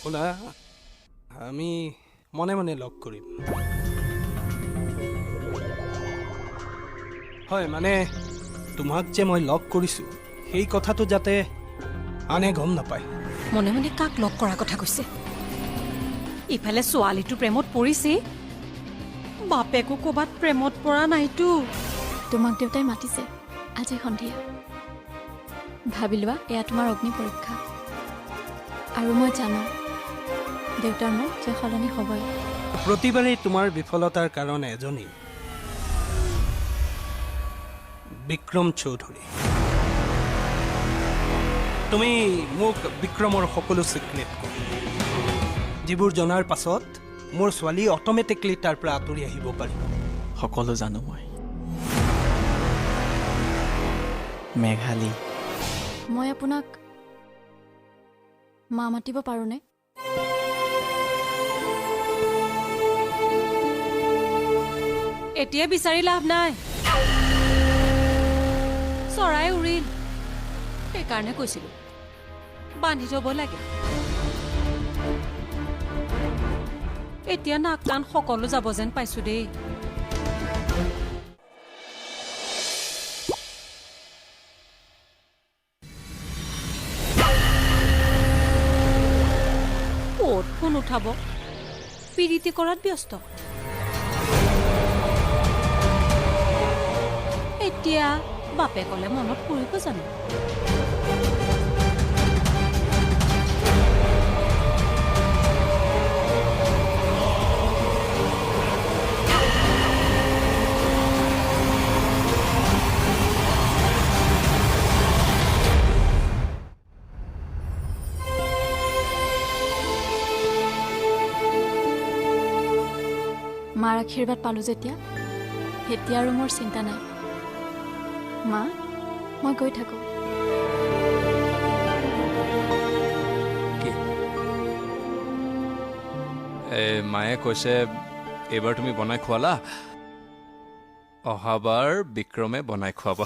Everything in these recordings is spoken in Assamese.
শুনা, আমি মনে মনে লগ কৰিম। হয়, মানে তোমাক যে মই লগ কৰিছোঁ, সেই কথাটো যাতে আনে গম নাপায়। মনে মনে কাক লগ কৰাৰ কথা কৈছে? ইফালে ছোৱালীটো প্ৰেমত পৰিছেই, বাপেকো ক'ৰবাত প্ৰেমত পৰা নাইতো। তোমাক দেউতাই মাতিছে আজি সন্ধিয়া। ভাবি লোৱা, এয়া তোমাৰ অগ্নি পৰীক্ষা। আৰু মই জানো দেউতাৰ মন যে সলনি হ'বই। প্ৰতিবাৰেই তোমাৰ বিফলতাৰ কাৰণ এজনেই, বিক্ৰম চৌধুৰী। তুমি মোক বিক্ৰমৰ সকলো চিক্ৰেট কোৱা, যিবোৰ জনাৰ পাছত মোৰ ছোৱালী অট'মেটিকলি তাৰ পৰা আঁতৰি আহিব পাৰিব। সকলো জানো মই, মেঘালী। মই আপোনাক মা মাতিব পাৰোঁনে? এতিয়া বিচাৰি লাভ নাই, চৰাই উৰিল। সেইকাৰণে কৈছিলো বান্ধি থব লাগে। এতিয়া নাক কাণ সকলো যাব যেন পাইছো দেই। ক'ত ফোন উঠাব, পিৰিতি কৰাত ব্যস্ত। এতিয়া বাপেকলে মনত পৰিব জানো? মাৰ আশীৰ্বাদ পালোঁ যেতিয়া, এতিয়া আৰু মোৰ চিন্তা নাই। মা, মই গৈ থাকোঁ। কি এই, মায়ে কৈছে এইবাৰ তুমি বনাই খুৱালা, অহাবাৰ বিক্ৰমে বনাই খুৱাব।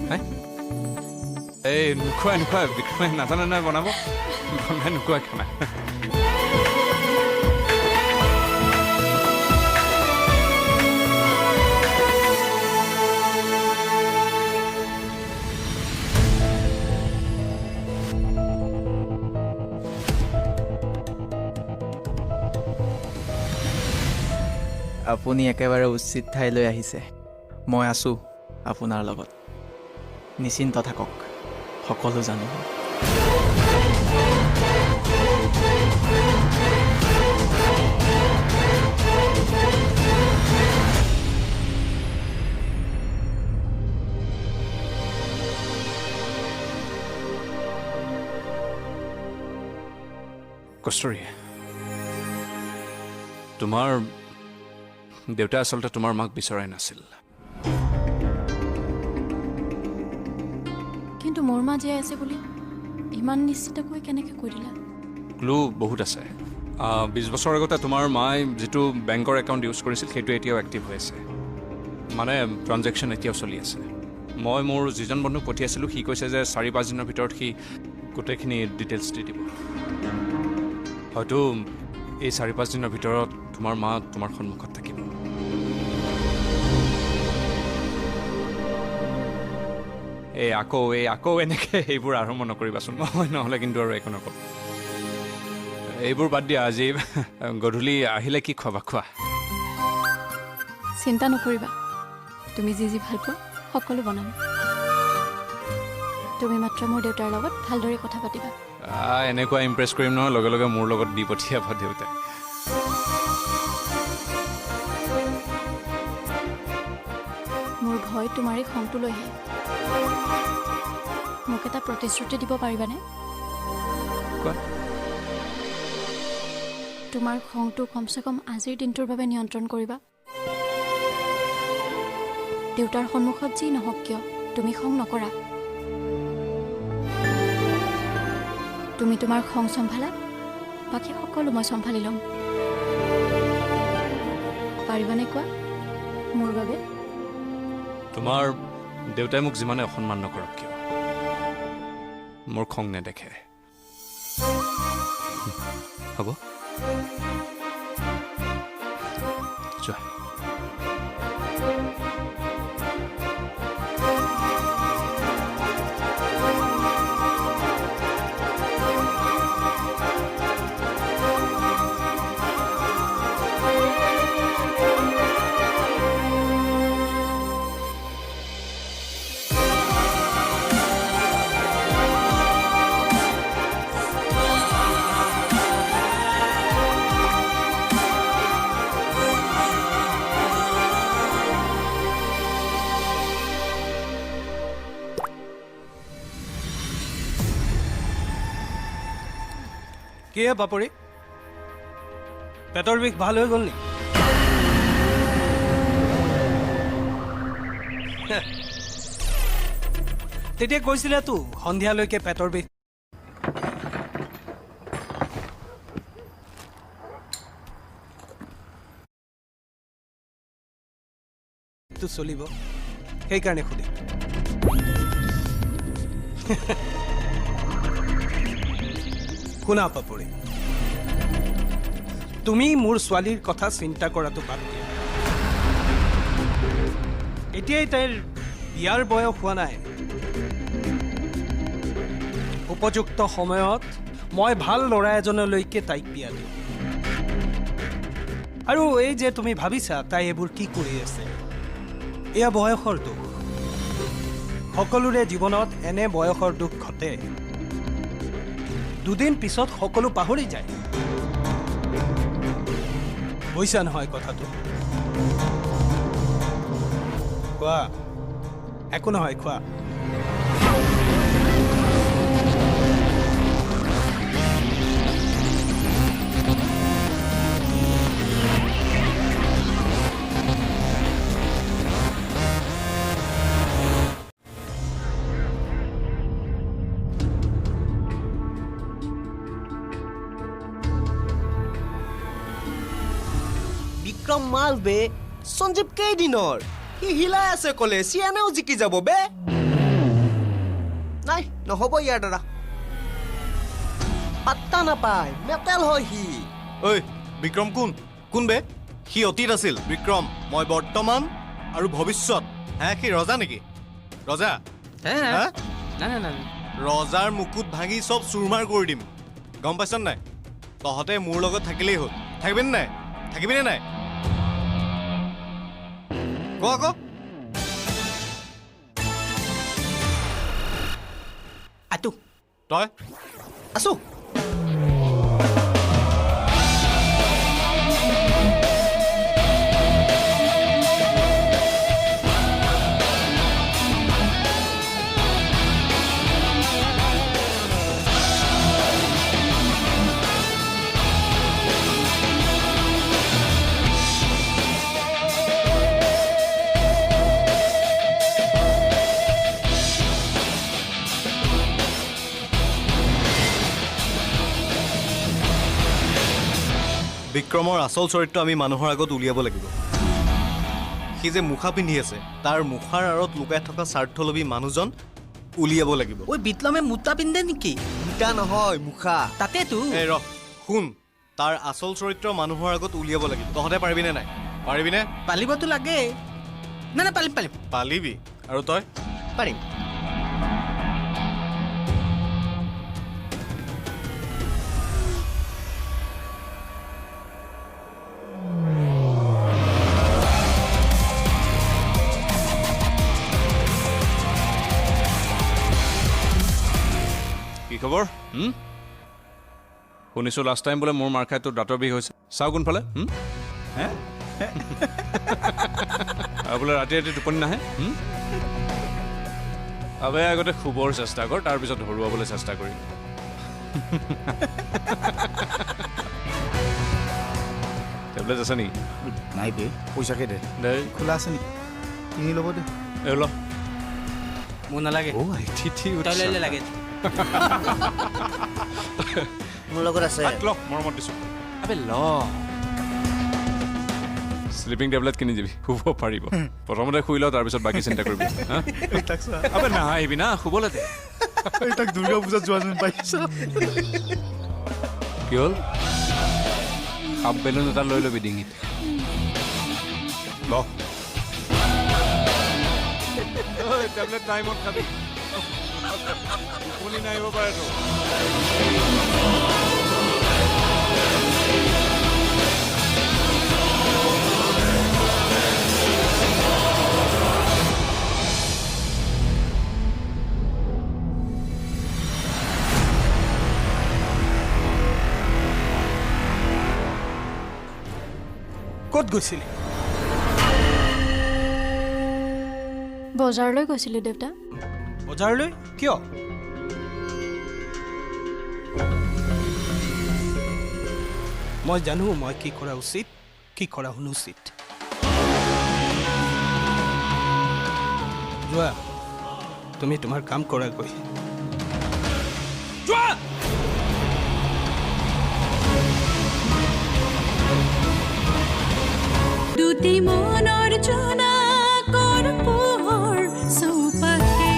হে? এই নোখোৱাই নোখোৱাই, বিক্ৰমে নাজানে নহয় বনাব, বনাই নোখোৱাই খানা। আপুনি একেবাৰে উচিত ঠাইলৈ আহিছে। মই আছোঁ আপোনাৰ লগত, নিশ্চিন্ত থাকক, সকলো জানো। কস্তুৰী, তোমাৰ দেউতাই আচলতে তোমাৰ মাক বিচৰাই নাছিল। কিন্তু মোৰ মা জীয়াই আছে বুলি ইমান নিশ্চিতকৈ কেনেকৈ কৈ দিলা? ক্লু বহুত আছে। 20 বছৰ আগতে তোমাৰ মায়ে যিটো বেংকৰ একাউণ্ট ইউজ কৰিছিল, সেইটো এতিয়াও এক্টিভ হৈ আছে, মানে ট্ৰানজেকশ্যন এতিয়াও চলি আছে। মই মোৰ যিজন বন্ধুক পঠিয়াইছিলোঁ, সি কৈছে যে 4-5 দিনৰ ভিতৰত সি গোটেইখিনি ডিটেইলছ দি দিব। হয়তো এই 4-5 দিনৰ ভিতৰত তোমাৰ মা তোমাৰ সন্মুখত থাকিব। এই আকৌ এনেকৈ এইবোৰ আৰম্ভ নকৰিবাচোন, মই নহ'লে কিন্তু আৰু একো নকওঁ। এইবোৰ বাদ দিয়া, আজি গধূলি আহিলে কি খুৱাবা খোৱা। চিন্তা নকৰিবা, তুমি যি যি ভাল পোৱা সকলো বনাম। তুমি মাত্ৰ মোৰ দেউতাৰ লগত ভালদৰে কথা পাতিবা। এনেকুৱা ইমপ্ৰেছ কৰিম নহয়, লগে লগে মোৰ লগত দি পঠিয়াব দেউতাই। মোৰ ভয় তোমাৰ এই খংটোলৈহে। মোক এটা প্ৰতিশ্ৰুতি দিব পাৰিবানে? কোৱা। তোমাৰ খংটো কমচে কম আজিৰ দিনটোৰ বাবে নিয়ন্ত্ৰণ কৰিবা। দেউতাৰ সন্মুখত যি নহওক কিয়, তুমি খং নকৰা। তুমি তোমাৰ খং চম্ভালা, বাকী সকলো মই চম্ভালি ল'ম। পাৰিবানে কোৱা, মোৰ বাবে? তোমাৰ দেউতাই মোক যিমানে অসন্মান নকৰক কিয়, মোৰ খং নেদেখে। হ'ব, যোৱা। কি হে পাপৰি, পেটৰ বিষ ভাল হৈ গ'ল নেকি? তেতিয়া কৈছিলেতো সন্ধিয়ালৈকে পেটৰ বিষ। চলিব, সেইকাৰণে সুধিম। শুনা পাপৰি, তুমি মোৰ ছোৱালীৰ কথা চিন্তা কৰাটো বাদ দিয়া। এতিয়াই তাইৰ বিয়াৰ বয়স হোৱা নাই। উপযুক্ত সময়ত মই ভাল ল'ৰা এজনলৈকে তাইক বিয়া দিম। আৰু এই যে তুমি ভাবিছা তাই এইবোৰ কি কৰি আছে, এয়া বয়সৰ দুখ। সকলোৰে জীৱনত এনে বয়সৰ দুখ ঘটে। দুদিন পিছত সকলো পাহৰি যায়। বুজিছা নহয় কথাটো? খোৱা, একো নহয়, খোৱা। বিক্ৰম মাল বে, সঞ্জীৱ কেইদিনৰ সি হিলাই আছে কলে সি এনেও জিকি যাব বে। নাই, নহ'ব ইয়াৰ দ্বাৰা, পাত্তা নাপায়, মেটেল হয় সি। ঐ বিক্ৰম কোন কোন বে? সি অতীত আছিল বিক্ৰম, মই বৰ্তমান আৰু ভৱিষ্যত। হে, সি ৰজা নেকি? ৰজা? হা? ৰজাৰ মুকুট ভাঙি চব চুৰমাৰ কৰি দিম, গম পাইছ নাই? তহঁতে মোৰ লগত থাকিলেই হ'ল। থাকিবিনে নাই? থাকিবিনে নাই ক আকৌ। আতো তই আছো। বিক্ৰমৰ আচল চৰিত্ৰ আমি মানুহৰ আগত উলিয়াব লাগিব। সি যে মুখা পিন্ধি আছে, তাৰ মুখাৰ আঁৰত লুকাই থকা স্বাৰ্থলোভী মানুহজন উলিয়াব লাগিব। ঐ বিক্ৰমে মুতা পিন্ধে নেকি? মুতা নহয়, মুখা। তাতেতো। এই ৰ, শুন, তাৰ আচল চৰিত্ৰ মানুহৰ আগত উলিয়াব লাগিব। তহঁতে পাৰিবিনে নাই? পাৰিবিনে? পালিবতো লাগে। নাই নাই, পাৰিম পাৰিম। পালিবি। আৰু তই? পাৰিম। কি খবৰ? শুনিছোঁ লাষ্ট টাইম বোলে মোৰ মাৰ খাই তোৰ দাঁতৰ বিষ হৈছে। চাওঁ কোনফালে। আৰু বোলে ৰাতি ৰাতি টোপনি নাহে। আবে আগতে শুবৰ চেষ্টা কৰ, তাৰপিছত হৰুৱাবলৈ চেষ্টা কৰিম। টেবলেট আছে নেকি? নাই বে, পইচাকে দে। দে। খোলা আছে নেকি? কিনি ল'ব দে। এই ল। মোৰ নালাগে। অ' এটিটিউড। তই লৈ লে লাগে। মোৰ লগত আছে। ল, মৰমত দিছোঁ। আবে ল। শ্লিপিং টেবলেট কিনি দিবি, শুব পাৰিব। প্ৰথমতে শুই ল, তাৰপিছত বাকী চিন্তা কৰিবি। আবে নাহাঁহিবি না, শুবলৈ দে। তাক দুৰ্গা পূজাত যোৱা যেন পাইছ। কি হ'ল? হাফ বেলুন এটা লৈ ল'বি ডিঙিত। ল, টেবলেট টাইমত খাবি, টোপনি নাহিব পাৰেতো। ক'ত গৈছিলি? বজাৰলৈ গৈছিলোঁ দেউতা। বজাৰলৈ কিয়? মই জানো মই কি কৰা উচিত, কি কৰা অনুচিত। যোৱা, তুমি তোমাৰ কাম কৰাগৈ। যোৱা। দুটি মনৰ জোনাকৰ পোহৰ চৌপাশে।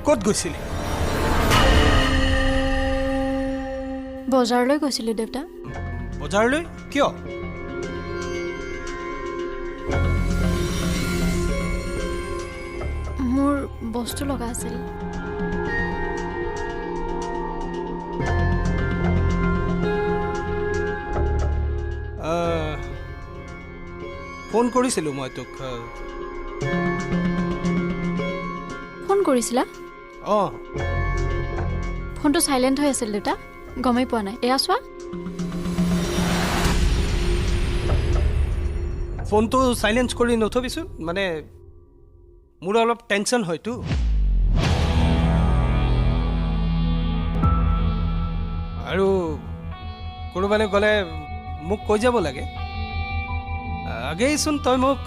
ক'ত গৈছিলি? বজাৰলৈ গৈছিলোঁ দেউতা। বজাৰলৈ কিয়? মোৰ বস্তু লগা আছিল। ফোন কৰিছিলোঁ মই তোক। ফোন কৰিছিলা? অঁ। ফোনটো চাইলেণ্ট হৈ আছিল দেউতা, গমেই পোৱা নাই। এয়া চোৱা। ফোনটো চাইলেঞ্চ কৰি নথবিচোন, মানে মোৰ অলপ টেনশ্যন হয়তো। আৰু ক'ৰবালৈ গ'লে মোক কৈ যাব লাগে। আগেইচোন তই মোক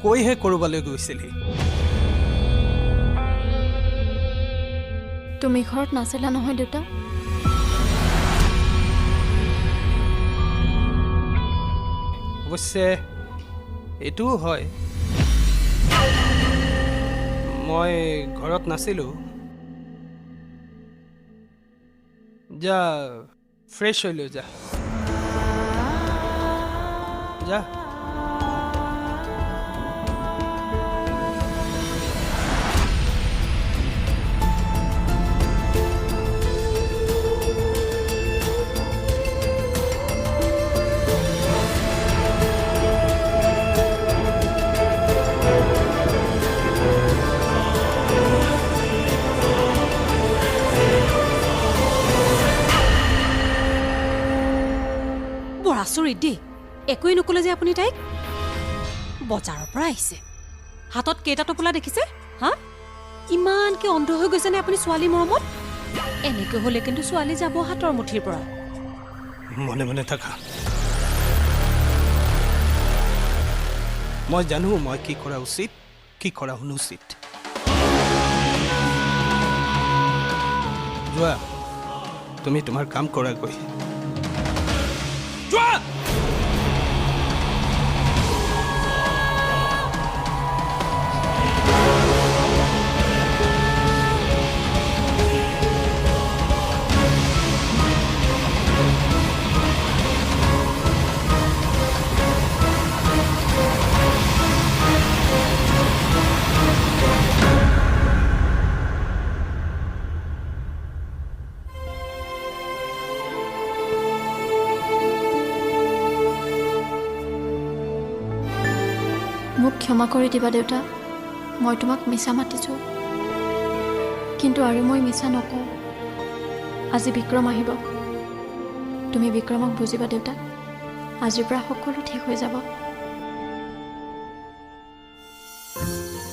কৈহে ক'ৰবালৈ গৈছিলি। তুমি ঘৰত নাছিলা নহয় দেউতা। অৱশ্যে এইটোও হয়, মই ঘৰত নাছিলোঁ। যা, ফ্ৰেছ হৈ লৈ যা। যা। বৰ আচৰিত দেই, একোৱেই নক'লে যে আপুনি তাইক। বজাৰৰ পৰা আহিছে, হাতত কেইটা টোপোলা দেখিছে? হা, ইমানকৈ অন্ধ হৈ গৈছেনে আপুনি ছোৱালী মৰমত? এনেকৈ হ'লে কিন্তু ছোৱালী যাব হাতৰ মুঠিৰ পৰা। মনে মনে থাকা। মই জানো মই কি কৰা উচিত, কি কৰা অনুচিত। যোৱা, তুমি তোমাৰ কাম কৰাগৈ। যোৱা। মোক ক্ষমা কৰি দিবা দেউতা, মই তোমাক মিছা মাতিছোঁ, কিন্তু আৰু মই মিছা নকওঁ। আজি বিক্ৰম আহিব, তুমি বিক্ৰমক বুজিবা দেউতা। আজিৰ পৰা সকলো ঠিক হৈ যাব।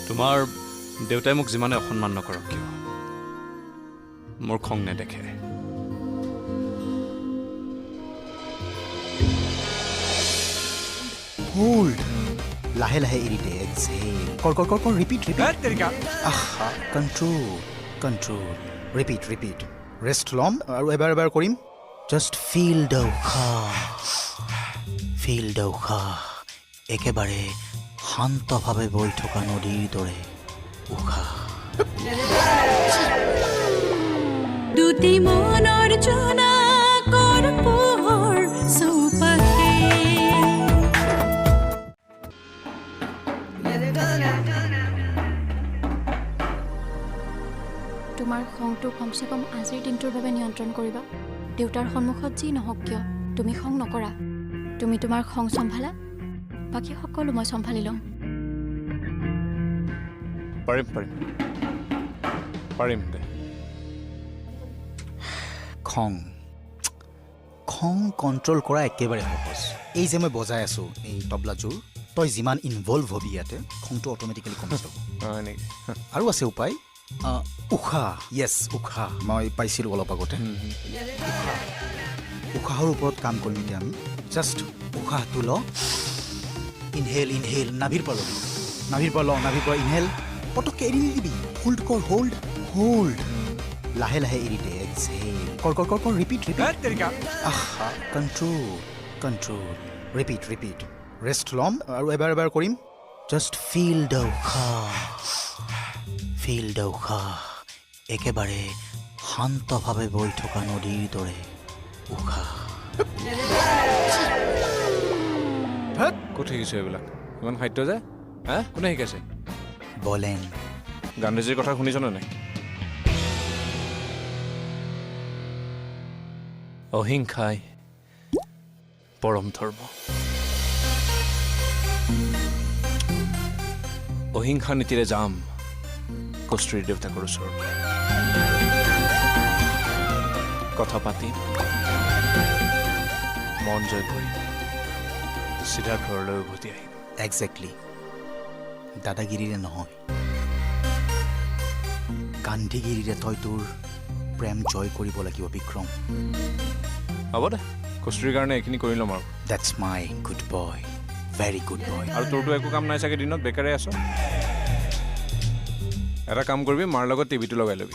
তোমাৰ দেউতাই মোক যিমানে অসন্মান নকৰক কিয়, মোৰ খং নেদেখে। হোল্ড, লাহে লাহে এৰি দে, এক্সহেল কৰ কৰ কৰ কৰ, ৰিপিট ৰিপিট। আহা, control control, repeat repeat. Rest ল'ম আৰু এবাৰ এবাৰ কৰিম। জাষ্ট ফিল the উশাহ, ফিল the উশাহ, একেবাৰে শান্তভাৱে বৈ থকা নদীৰ দৰে উশাহ। দুটি মনৰ জোনাকৰ পোহৰ চৌপাশে। তোমাৰ খংটো কমচে কম আজিৰ দিনটোৰ বাবে নিয়ন্ত্ৰণ কৰিবা। দেউতাৰ সন্মুখত যি নহওক কিয় তুমি খং নকৰা। তুমি তোমাৰ খং চম্ভালা, বাকী সকলো মই চম্ভালি ল'ম। পাৰিম পাৰিম পাৰিম দে। খং খং কণ্ট্ৰল কৰা একেবাৰে সহজ। এই যে মই বজাই আছোঁ এই তবলাযোৰ, তই যিমান ইনভলভ হবি ইয়াতে, খংটো অট'মেটিকেলি কমি যাব। হয় নেকি? আৰু আছে উপায়, উশাহ। য়েছ, উশাহ মই পাইছিলোঁ অলপ আগতে। উশাহৰ ওপৰত কাম কৰিম এতিয়া আমি। জাষ্ট উশাহটো ল, ইনহেল ইনহেল, নাভিৰ পৰা ল'বি, নাভিৰ পৰা ল, নাভিৰ পৰা ইনহেল, পটককৈ এৰি নিদিবি, হোল্ড কৰ, হোল্ড হোল্ড, লাহে লাহে এৰি দে, এক্সহেল কৰ কৰ কৰ কৰ, ৰিপিট ৰিপিট। আহা, control control, repeat repeat. Rest ল'ম আৰু এবাৰ এবাৰ কৰিম। জাষ্ট ফিল the উশাহ, ফিল the উশাহ, একেবাৰে শান্তভাৱে বৈ থকা নদীৰ দৰে উশাহ। ক'ত শিকিছ এইবিলাক? ইমান খাদ্য যে, হা, কোনে শিকাইছে? বলেন। গান্ধীজীৰ কথা শুনিছনে নাই? অহিংসাই পৰম ধৰ্ম। অহিংসা নীতিৰে যাম কস্তুৰী দেউতাকৰ ওচৰত, কথা পাতিম, মন জয় কৰিম, চিধা ঘৰলৈ উভতি আহিম। একজেক্টলি, দাদাগিৰিৰে নহয়, গান্ধীগিৰিৰে তই তোৰ প্ৰেম জয় কৰিব লাগিব বিক্ৰম। হ'ব দে, কস্তুৰীৰ কাৰণে এইখিনি কৰি ল'ম আৰু। That's my good boy, very good boy. আৰু তোৰতো একো কাম নাই চাগে, দিনত বেকাৰে আছ। এটা কাম কৰিবি, মাৰ লগত টিভিটো লগাই ল'বি।